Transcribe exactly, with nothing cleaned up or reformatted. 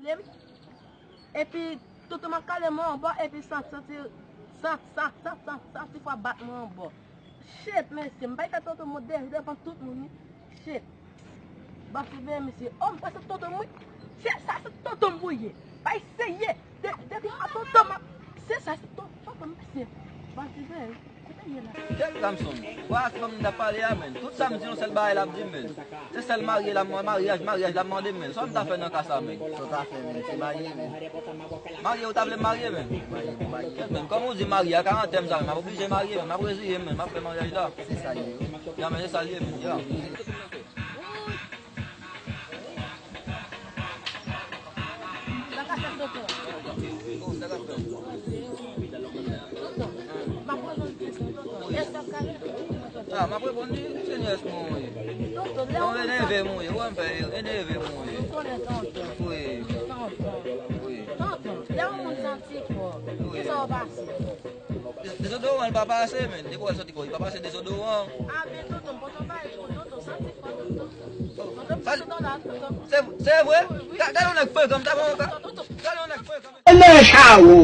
Epi tonton m ap kale mwen anbò, epi santi, santi, santi, santi, santi, santi fwa bat mwen anbò. Shit, mesye, m bay fè tonton mwen de, devan tout moun, wi. Shit. Bati veye, mesye. Oh, m panse tonton mwen. Se sa, se tonton m pou ye. Bay seye. De, depi a tonton m ap, se sa, se ton-, tonton m, mesye. Bati veye. Kèt Samson, ou pa wè fanm nan t ap pale a, menn. Tout sa m di, yon sèl bagay l ap di m, menn. Se sèl marye l ap mande, maryaj, maryaj l ap mande m, menn. Sa m ta fè nan ka sa, menn? Sa w ta fè, menn? Se marye, menn. Marye, ou ta vle m marye, menn? Marye, pou marye. Kèt, menn, kòm ou di marye a karantè m sa, menn, m ap oblije marye, menn. M ap reziye m, menn. M ap fè maryaj la. Se sa l ye. Ya, menn, se sa l ye, menn. Ya. Ah, m ap reponn li, se nyès mwen ye. Tonton, lè w... Non, e neve mwen ye, ou wè m fè, e neve mwen ye. Wi. Tonton, wi. Tonton, lè yon moun santi fò, wi, kisa w pase? Dezodoran, li pa pase, menn. Depi w wè l santi fò, li pa pase dezodoran. Ah, men tonton, tonton, pa tonton, santi fò, tonton. Tonton, tonton, la, tonton. Se, se vre? Wi, wi. Ga-, gade yon nèg frekan, m ta pran yon ka. Tonton, tonton. Gade yon nèg frekan. Nan chawo.